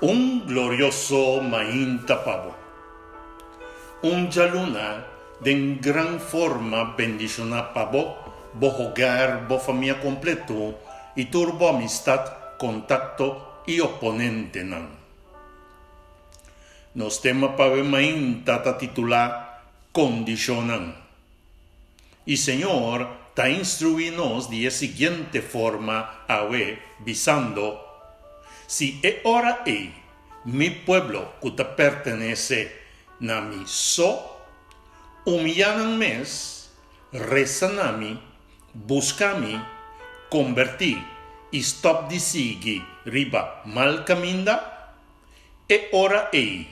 Un glorioso mainta pa bo. Un djaluna den gran forma bendishoná pa bo, bo hogar, bo famia kompleto i tur bo amistat, kontakto i oponentenan. Nos tema pa awe mainta ta titulá Kondishonnan. I Señor ta instruí nos di e siguiente forma awe, bisando, Si e ora ei mi pueblo ku ta pertenesé na mi so, humiyá nan mes, resa na mi, buska mi, kombertí i stòp di sigui riba mal kaminda, e ora ei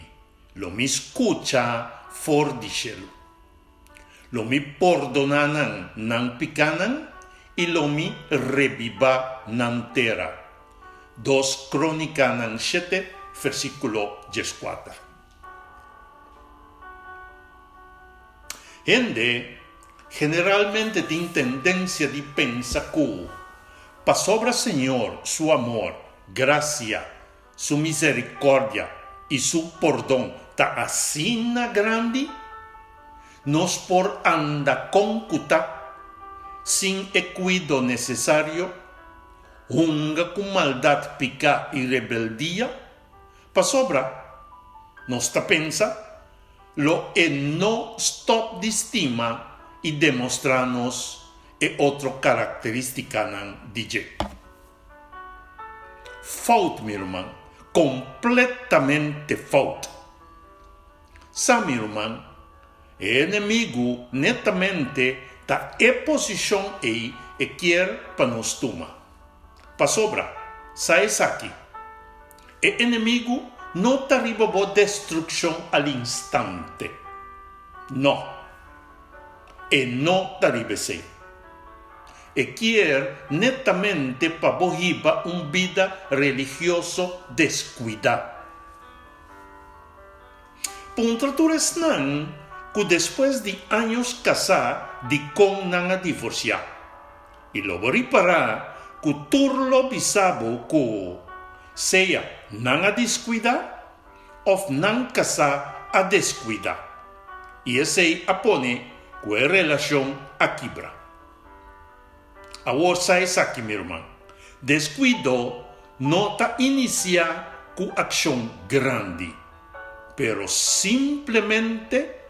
lo mi skucha for di shelu. Lo mi pordoná nan nan pikánan i lo mi rebibá nan tera. Dos Krónikanan shete, versíkulo dieskuater. Hende generalmente tin tendensia di pensa ku pasobra Señor su amor, grasia, Su miserikòrdia i su pordon ta asina grandi, nos por anda kon ku ta, sin e kuido nesesario, hunga ku maldat, piká i rebeldia, pasobra nos ta pensa lo e no stòp di stima i demostrá nos e otro karakterístikanan di dje. Fout, mi ruman, kompletamente fout. Sa, mi ruman, e enemigu netamente ta e posishon ei e kier pa nos tuma. Pasobra, sa esaki, e enemigu no ta riba bo destrukshon al instante. No. E no ta riba esei. E kier netamente pa bo hiba un bida religioso descuida. Puntra tur esnan cu despues di años casá dicon nan a divorciá. I lo bo ripará cu tur lo bisa bo cu sea nan a descuida of nan casá a descuida. I esei a pone ku e relashon a kibra. Awor sa esaki, mi ruman, deskuido no ta inisiá ku akshon grandi, pero simplemente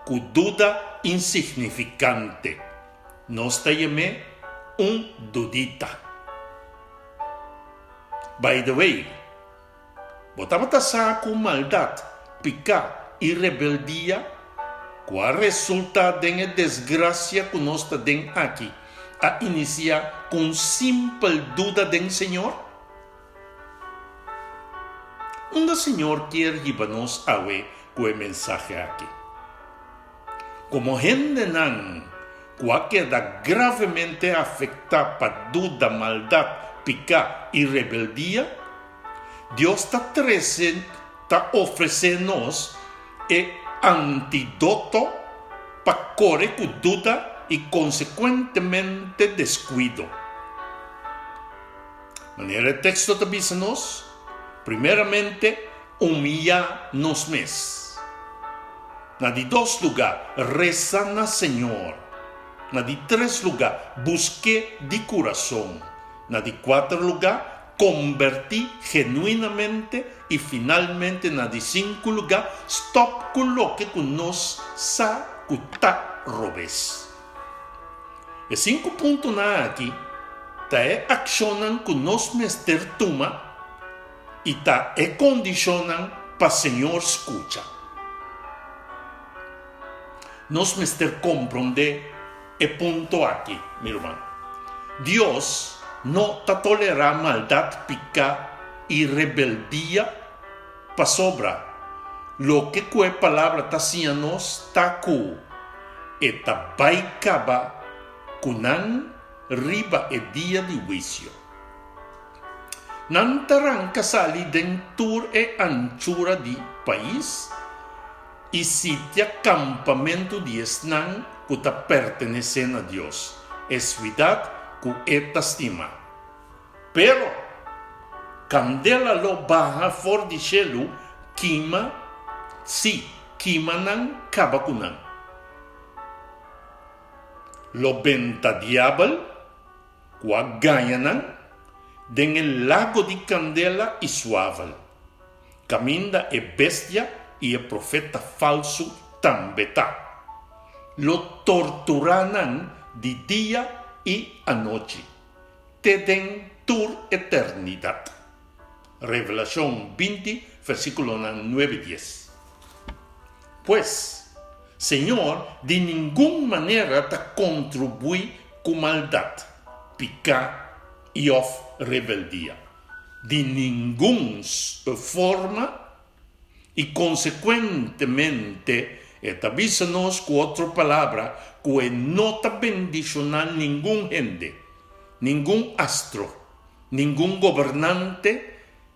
ku duda insignifikante. Nos ta yam'é un dudita. By the way, Bo tabata sa ku maldat, piká i rebeldia ku a resultá den e desgrasia ku nos ta den aki, a inisiá ku un simpel duda den Señor? Unda Señor kier hiba nos awe ku e mensahe aki? Komo hendenan ku a keda gravemente afektá pa duda, maldat, piká i rebeldia, Dios ta trese, ta ofresé nos e antidoto pa kore ku duda i konsekuentemente deskuido. Manera e teksto ta bisa nos, primeramente humiyá nos mes. Na di dos lugá, resa na Señor. Na di tres lugá, busk'é di kurason. Na di kuater lugá, Kombertí genuinamente i finalmente na di sinku lugá, stòp ku loke ku nos sa ku ta robes. E sinku puntonan aki ta e akshonnan ku nos mester tuma i ta e kondishonnan pa Señor skucha. Nos mester komprondé e punto aki, mi ruman. Dios no ta tolerá maldat, piká i rebeldia pasobra loke ku e Palabra ta siña nos ta ku e ta bai kaba ku nan riba e dia di huisio. Nan ta ranka sali den tur e anchura di pais i sitia kampamentu di esnan ku ta pertenesé na Dios, e suidat ku e ta stima. Pero, Kandela lo baha for di shelu kima, sí, kima nan kaba ku nan. Lo benta diabel, ku a gaña nan, den e lago di kandela i suavel, kaminda e bestia i e profeta falsu tambe ta. Lo torturá nan di dia i anochi, te den tur eternidat. Revelashon 20, versíkulonan 9 dies. Pues, Señor di ningun manera ta kontribuí ku maldat, piká i òf rebeldia. Di ningun forma i konsekuentemente e ta bisa nos ku otro palabra ku e no ta bendishoná ningun hende, ningun astro, ningun gobernante,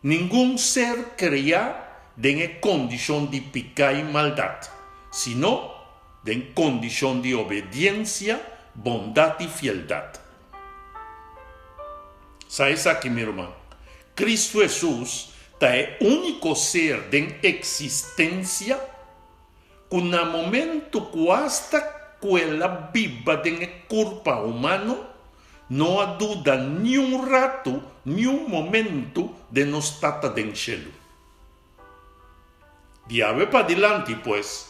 ningun ser kreá den e kondishon di piká i maldat, sino den kondishon di obediensia, bondat i fieldat. Sa esaki, mi ruman, Kristu Hesus ta e úniko ser den eksistensia ku na momentu ku asta ku el a biba den e kurpa humano, no a duda niun ratu, niun momentu den nos Tata den shelu. Di awe padilanti, pues,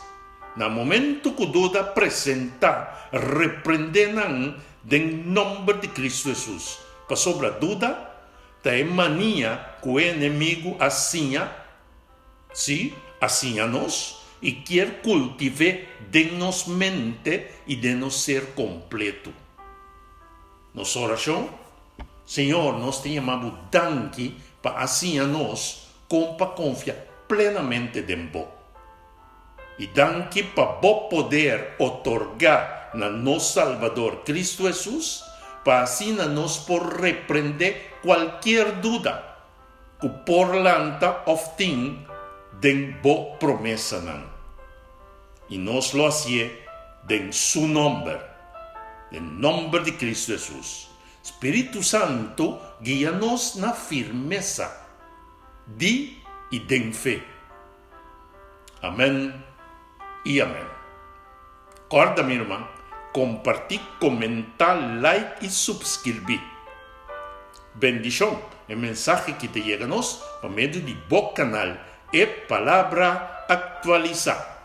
na momentu ku duda presentá, reprendé nan den nòmber di Kristu Hesus, pasobra duda ta e mania ku e enemigu a siña, sí, a siña nos i kier kultiv'é den nos mente i den nos ser kompletu. Nos orashon, Señor, nos ta yama Bo danki pa a siña nos kon pa konfia plenamente den Bo. I danki pa Bo poder otorgá na nos Salbador Kristu Hesus pa asina nos por reprendé kualkier duda ku por lanta òf tin den Bo promesanan. I nos lo hasié den Su nòmber, den nòmber di Kristu Hesus. Spiritu Santu guia nos na firmesa di i den fe. Amèn i amèn. Kòrda mi ruman, kompartí, komentá, like i supskirbí. Bendishon! E mensahe ki ta yega nos pa medio di bo kanal E Palabra Aktualisá.